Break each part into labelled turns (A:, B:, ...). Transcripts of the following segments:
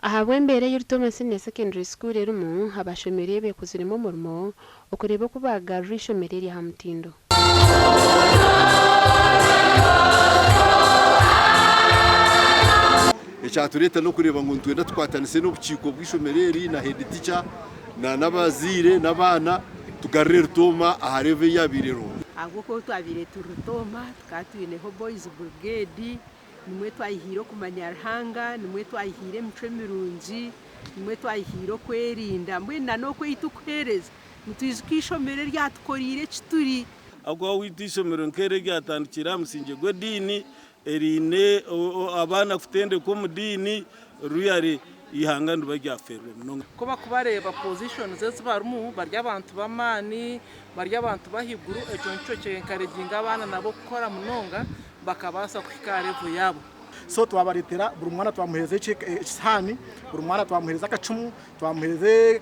A: Ahabw'embeera ei Rutooma Senior Secondary School erimu, abashomire beekoziremu omurimo okureeba oku baagarura eishomero eri aha mutindo.
B: Ekyatureeta n'okureeba ngu nitwenda tukwatanise n'obukiiko bw'eishomero eri na head teacher na n'abazaire n'abaana tugarure Rutooma aha level ei yabaire eriho.
C: Ahabw'okuba obu twabaire turi Rutooma tukaba twineho Boys Brigade, nimwo twayihiire okumanya Ruhanga, nimwo twayihiire emicwe mirungi, nimwo twayihiire okwerinda mbwenu na n'okweitu kuheereza nitwijuka eishomero eryatukoreire eki turi.
D: Ahabw'okuba waitu eishomero nk'eri eryatandikire aha musingye gw'ediini eriine abaana kutendekwa omu diini really eihanga niriba ryafeerwa munonga.
E: Ku bakubareeba positions ezi barimu bari abantu b'amaani, bari abantu b'ahaiguru, ekyo nikyo kye encouraginga abaana nabo kukora munonga bakabaasa kuhika aha level yaabo.
F: So twabareetera buri mwana twamuheereza ekisihaani, buri mwana twamuheereza akacumu, twamuheereza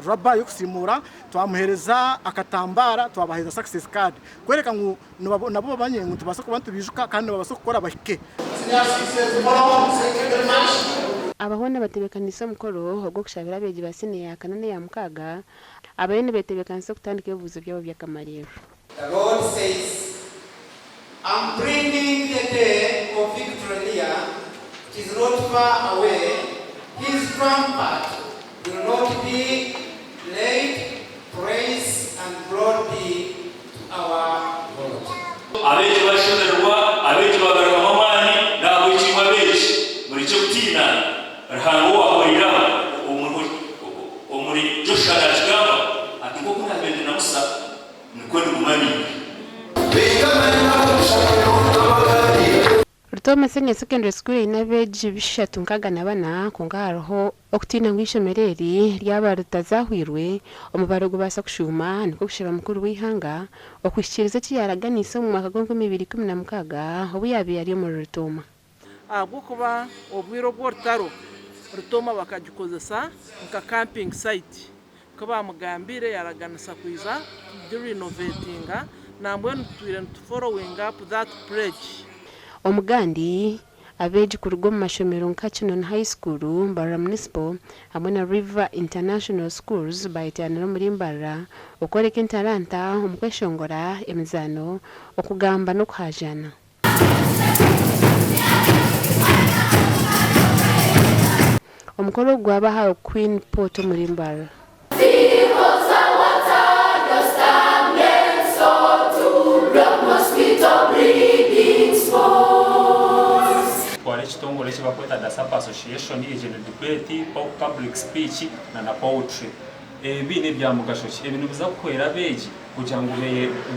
F: rubber y'okusiimuura, twamuheereza akatambaara, twabaheereza success card kworeka ngu nabo bamanye ngu nitubaasa kuba nitubaijuka kandi nibabaasa kukora bahike.
A: Aba hoona batebeekaniise omukoro ogw'okushabira abeegi ba siniya ya kana n'eya mukaaga abariyo nibetebeekanisa okutandika ebibuuzo byabo by'akamaririiro.
G: The Lord says, I'm bringing the day of victory near, it is not far away, his trumpet will not be late, praise and glory be to our God.
H: Abeegi bashemererwa, abeegi bagarukamu amaani, nahabweki imwe abeegi murekye kutiina, Ruhanga owaakoreire aba omuri Joshua naakigamba ati, Nk'oku naabaire ndi na Musa, Nikwo niguma niiwe.
A: Rutooma Senior Secondary School eine abeegi bishatu nkaga na bana kwonka hariho okutiina ngu eishomero eri ryaba ritazahwirwe, omubaro gubaasa kushuuma nikwo kushaba mukuru w'eihanga okuhikiiriza eki yaaraganiise omu mwaka gw'enkumi ibiri ikumi na mukaaga obu yaabaire ari omuri Rutooma.
E: Ahabw'okuba obwire obw'orutaro Rutooma bakagikozesa nka camping site. Ku baamugambiire yaaraganisa kwija kugirinovetinga, nambwenu tutwire nitu following up that pledge.
A: Omugandi, abeegi kuruga omu mashomero nka Kinoni High School, Mbarara Municipal hamwe na River International Schools bayeteranira omuri Mbarara okworeka entaranta omu kweshongora, emizaano, okugamba n'okuhaajaana. Omukoro ogu gwaba aha Queen Port omuri Mbarara.
I: Twara ekitongore eki barikweta Dasapa Association, egyo ni debate, public speech na na poetry. Ebi n'ebya mugasho ki? Ebi nibiza kuhwera abeegi kugira ngu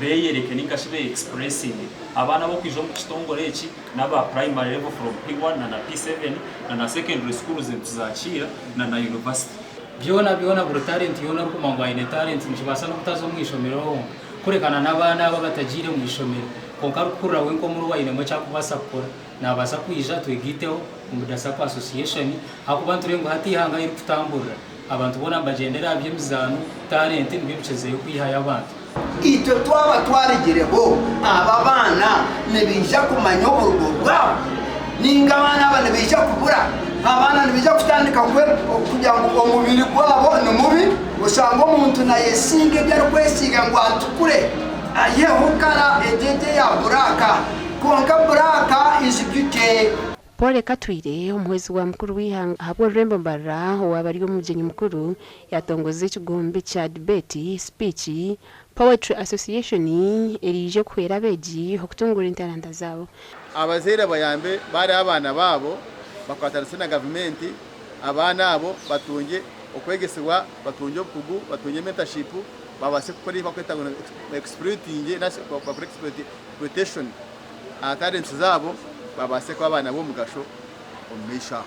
I: beeyereke nainga shi beexpressinge. Abaana ab'okwija omu kitongore eki n'aba primary level from P1 na na P7 na na secondary schools nituzakiira na na university.
J: Byona byona buri talent yoona orikumanya ngu aine talent nikibaasa n'okutaza omu ishomero honka kureka na n'abaana abo abatagiire mu ishomero kwonka arikuhurira wenka omuri we ainemu eki arikubaasa kukora nabaasa kwija twegaiteho omu Dasapu Association ahakuba nitureeba ngu hati eihanga ahu ririkutamburira Abantu boona nibagyendera aha by'emizaano, talenti nibyo bikizeyo kwihayo abantu.
K: Itwe twaba twarigireho, aba abaana nibaija kumanya oburugo bwabo? Ninga abaana aba nibaija kubura? Abaana nibaija kutandika kugira ngu omubiri gwabo ni mubi, oshange omuntu nayesiiga ebi arikwesiiga ngu atukure, ayiheho kara egyo egi eya buraaka. Kwonka buraaka is beauty.
A: Paul Katwire, omuhwezi wa mukuru w'eihanga ahabw'orurembo Mbarara owaaba ari omugyenyi mukuru yaatongoza ekigombe kya Debate, Speech, Poetry Association eriije kuhwera abeegi okutunguura entaranta zaabo.
L: Abazaire bayambe bariho abaana baabo bakwatanise na gavumenti abaana abo batungye okwegesibwa, batungye obukugu, batungye mentorship babaase kukora ebi barikweta ngu exploiting bakore exploitation. aha talents zaabo babaase kuba abaana b'omugasho omu maisho aho.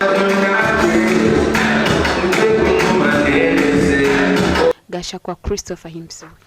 A: Gashakwa Christopher Ahimbisibwe.